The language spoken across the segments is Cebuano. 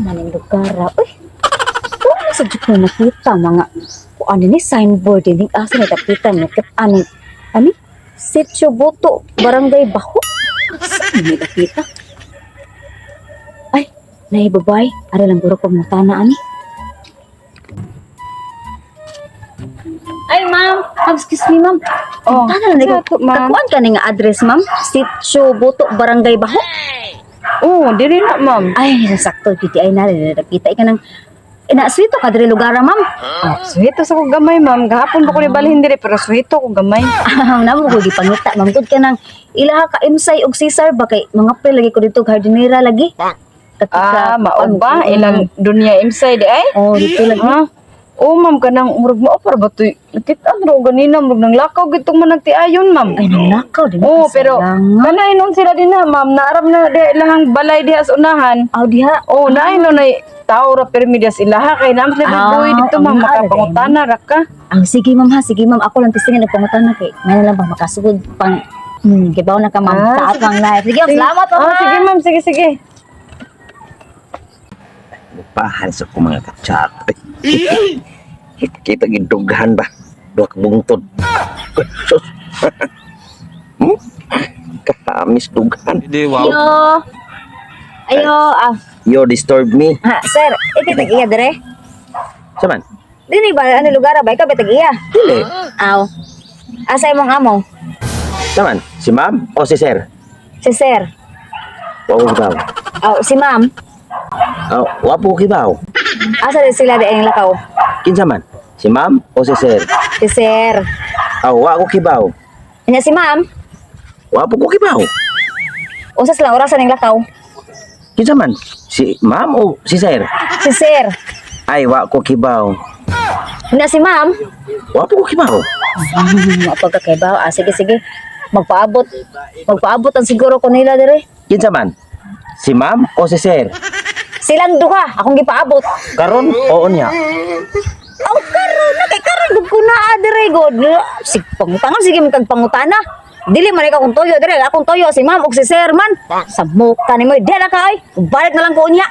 man ang lugar, ah? Uy, wala sa jud ko nakita mga kung ano ni signboard din asa ni dapitan ni kat ani ani Sitio Buto, Barangay Baho. Saan ni dapita? Ay, nay babay, ara lang guro ko mutana ani. Ay, ma'am. Ma'am, excuse me, ma'am. Oh, Tana na sa to, ma'am. Kakuan ka ni nga address, ma'am? Sitio Buto, Barangay Baho. Oh, diri na, ma'am. Ay, sakto gid ay na nakita ka nang ina swito ka diri lugar, ah, ma'am. Oh, suhito sa ko gamay, ma'am. Gahapon pa ko nibalhin diri pero suhito ko gamay. Ah, namo ko gipangita, ma'am. Gud ka nang ilaha ka Imsay og Cesar ba kay mga pre lagi ko dito hardinera lagi. Ah, mao ba ilang dunya imsay di ay? Oh, dito lagi. Ha? Oh, ma'am, kanang murag mao para ba toy? Nakita ra ko ganina murag nang lakaw gitong man nagtiayon, ma'am. Ay, nanakaw din. Oh, pero kanay noon sila din ha, ma'am. Naaram na di ilahang balay diha sa unahan. Aw diha. Oh, naay no nay tao ra pirmi diha sa ilaha kay naam sila Ah, boy dito, ma'am, ang naa ra makapangutana ra ka. Ang sige, ma'am, ha, sige, ma'am, ako lang tistingan og pangutana kay ngayon lang ba makasugod pang gibaw na ka, ma'am, Ah, sa atong life. Sige, ma'am, salamat, ma'am. Oh, sige, ma'am, sige sige. Pahan sa ko mga kachat. Kita gidughan ba? Duha ka bungtod. Ay, sus. Katamis dughan. Hindi, wow. Ayo. Ayo, ah, You disturb me. ha, sir, ikay tag-iya dire. Saman? Dini ba ano lugar ba ikaw ba tag-iya? Dili. Aw. Asa imong amo? Saman? Si ma'am o si sir? Si sir. Wa ko kibaw. Aw, si ma'am. Oh, wa po kibaw. Asa din sila di ang lakaw? Kinsa man? Si ma'am o si sir? Si sir. Aw, wa ko kibaw. Nya si ma'am, Wa po ko kibaw. unsa sila orasan ning lakaw? Kinsa man? Si ma'am o si sir? Si sir. Ay, wa ko kibaw. Nya si ma'am, Wa po ko kibaw. Mapagkakaibaw. Ah, sige, sige. Magpaabot. Magpaabot ang siguro ko nila dire. Kinsa man? Si ma'am o si sir? Silang duha, akong gipaabot. Karon o unya? Aw, karon na kay karon gud ko naa dire god. Sig pangutangan sige man kag pangutana. Dili man ikaw akong toyo dire, akong toyo si ma'am ug si sir man. Sa muka nimo, di na ka oy. Balik na lang ko unya.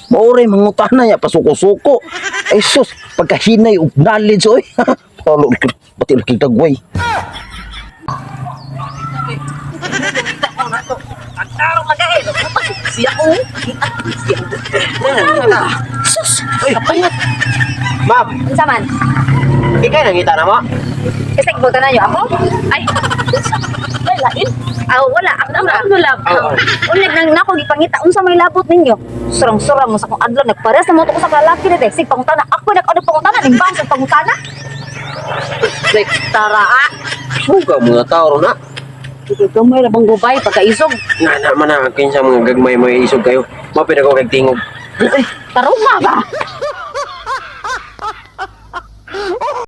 Maoray mangutana ya pasuko-suko. Ay sus, pagkahinay og knowledge oy. Tolo pati lagi dagway. Sus, Ma'am, unsa man? ikay nangita na mo? Kasi buta na nyo ako? Ay, ay lain. Aw, wala. Ako na. Ano lab? Unya nang nako gipangita unsa may labot ninyo. Surang-surang mo sa akong adlaw nagpares na mo to ko sa kalaki ni Sig pangutana. Ako nag ano pangutana ning bang sa pangutana. Like, tara ah! Suga mga tao na. Gamay ra bang gubay pagkaisog. Nga na man na, kinsa mga gagmay mo isog kayo. Mapin ako kag tingog. Tarunga ba?